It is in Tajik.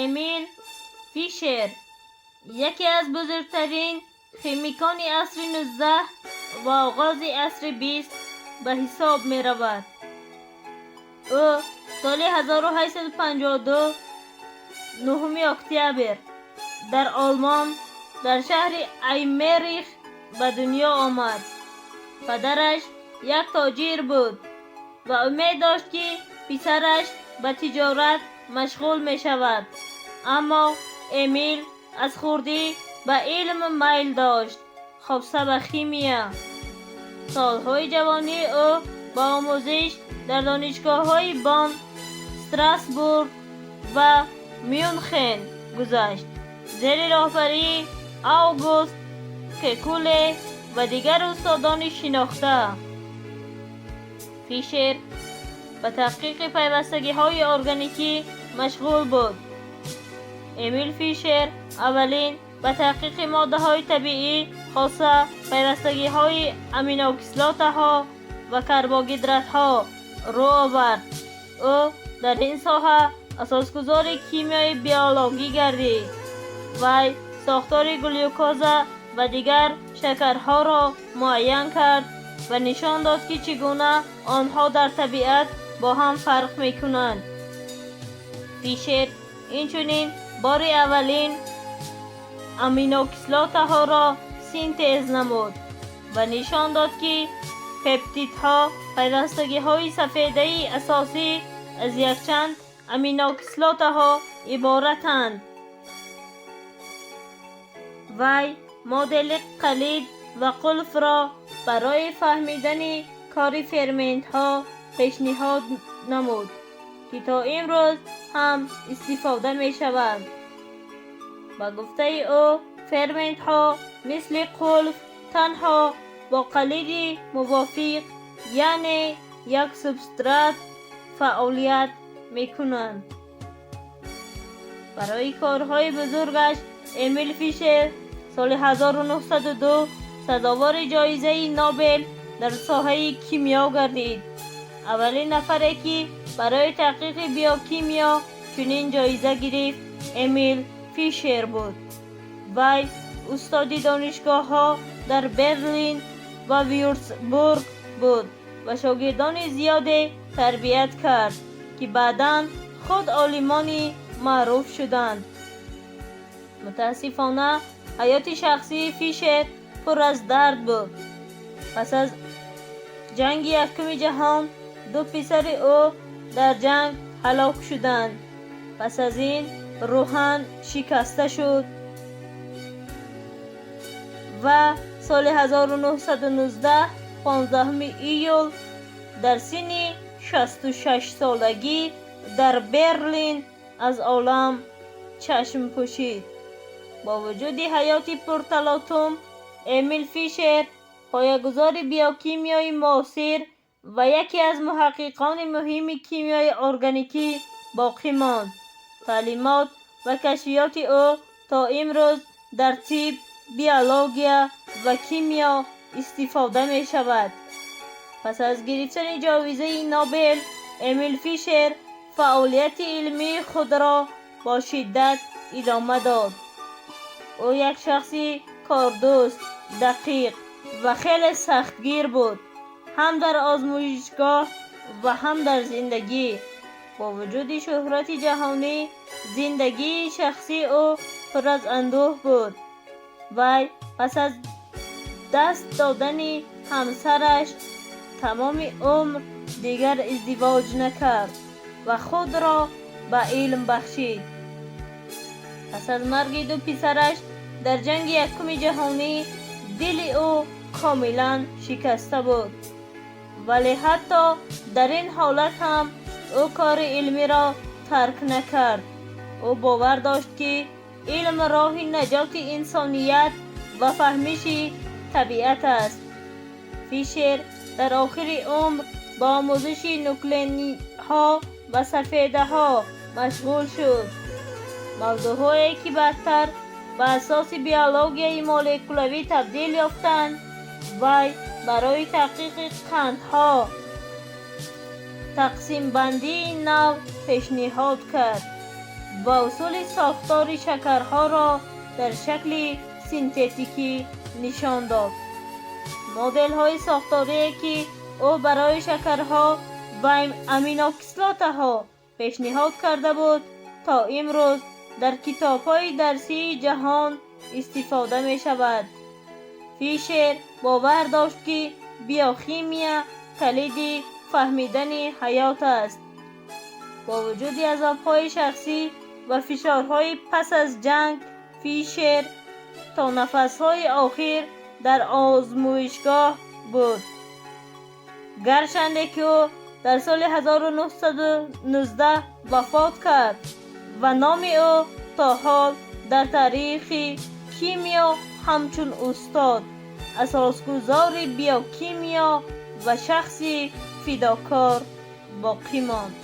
Эмил Фишер яке аз бузургтарин химикони асри 19 ва оғози асри 20 ба ҳисоб меравад. Ӯ соли 1852, 9 октябр, дар Олмон, дар шаҳри Аймерих ба дунё омад. Падараш як тоҷир буд ва умед дошт, ки писараш ба тиҷорат машғул мешавад. Аммо Эмил аз хурдӣ ба илм майл дошт, хоса ба химия. Солҳои ҷавонии ӯ ба омӯзиш дар донишгоҳҳои Бонн, Страсбург ва Мюнхен гузашт, зери роҳбарии Август Кекуле ва дигар устодони шинохта. Фишер ба таҳқиқи пайвастагиҳои органикӣ машғул буд. Эмил Фишер аввалин ба таҳқиқи моддаҳои табиӣ, хоса пайвастагиҳои аминокислотаҳо ва карбогидратҳо, рӯ овард. Ӯ дар ин соҳа асосгузори кимиёи биологӣ гардид. Вай сохтори глюкоза ва дигар шакарҳоро муайян кард ва нишон дод, ки чӣ гуна онҳо дар табиат бо ҳам фарқ мекунанд. Фишер инчунин бори аввалин аминокислотаҳоро синтез намуд ва нишон дод, ки пептидҳо пайвастагиҳои сафедаи асосӣ аз якчанд аминокислотаҳо иборатанд. Вай модели калид ва қулфро барои фаҳмидани кори ферментҳо пешниҳод намуд, ки то имрӯз ҳам истифода мешаванд. Ба гуфтаи ӯ, ферментҳо мисли қулф танҳо бо калиди мувофиқ, яъне як субстрат, фаъолият мекунанд. Барои корҳои бузургаш Эмил Фишер соли 1902 сазовори ҷоизаи Нобел дар соҳаи кимиё гардид. Аввалин нафаре, ки барои таҳқиқи биокимиё чунин ҷоиза гирифт, Эмил Фишер буд. Вай устоди донишгоҳҳо дар Берлин ва Вюрцбург буд ва шогирдони зиёде тарбият кард, ки баъдан худ олимони маъруф шуданд. Мутаассифона, ҳаёти шахсии Фишер пур аз дард буд. Пас аз Ҷанги Якуми ҷаҳон ду писари ӯ дар ҷанг ҳалок шуданд. Пас аз ин рӯҳан шикаста шуд ва соли 1919, 15 июл, дар синни 66 солагӣ дар Берлин аз олам чашм пӯшид. Бо вуҷуди ҳаёти пурталотум, Эмил Фишер поягузори биокимиёи муосир ва яке аз муҳаққиқони муҳими кимиёи органикӣ боқӣ монд. Таълимот ва кашфиёти ӯ то имрӯз дар тиб, биология ва кимиё истифода мешавад. Пас аз гирифтани ҷоизаи Нобел Эмил Фишер фаъолияти илмии худро бо шиддат идома дод. Ӯ як шахси кордӯст, дақиқ ва хеле сахтгир буд, ҳам дар озмоишгоҳ ва ҳам дар зиндагӣ. Бо вуҷуди шӯҳрати ҷаҳонӣ, зиндагии шахсии ӯ пур аз андӯҳ буд. Вай пас аз даст додани ҳамсараш тамоми умр дигар издивоҷ накард ва худро ба илм бахшид. Пас аз марги ду писараш дар Ҷанги Якуми ҷаҳонӣ дили ӯ комилан шикаста буд, вале ҳатто дар ин ҳолат ҳам ӯ кори илмиро тарк накард. Ӯ бовар дошт, ки илм роҳи наҷоти инсоният ва фаҳмиши табиат аст. Фишер дар охири умр ба омӯзиши нуклеинҳо ва сафедаҳо машғул шуд, мавзӯъҳое ки баъдтар ба асоси биологияи молекулавӣ табдил ёфтанд. Вай барои таҳқиқи қандҳо тақсимбандии нав пешниҳод кард. Ва усули сохтори шакарҳоро дар шакли синтетикӣ нишон дод. Моделҳои сохторие, ки ӯ барои шакарҳо ва аминокислотаҳо пешниҳод карда буд, то имрӯз дар китобҳои дарсии ҷаҳон истифода мешавад. Фишер бовар дошт, ки биохимия калиди фаҳмидани ҳаёт аст. Бо вуҷуди азобҳои шахсӣ ва фишорҳои пас аз ҷанг, Фишер то нафасҳои охир дар озмоишгоҳ буд. Гарчанде ки ӯ дар соли 1919 вафот кард ва номи ӯ то ҳол дар таърихи кимиё ҳамчун устод, асосгузори биокимиё ва шахси фидокор боқӣ монд.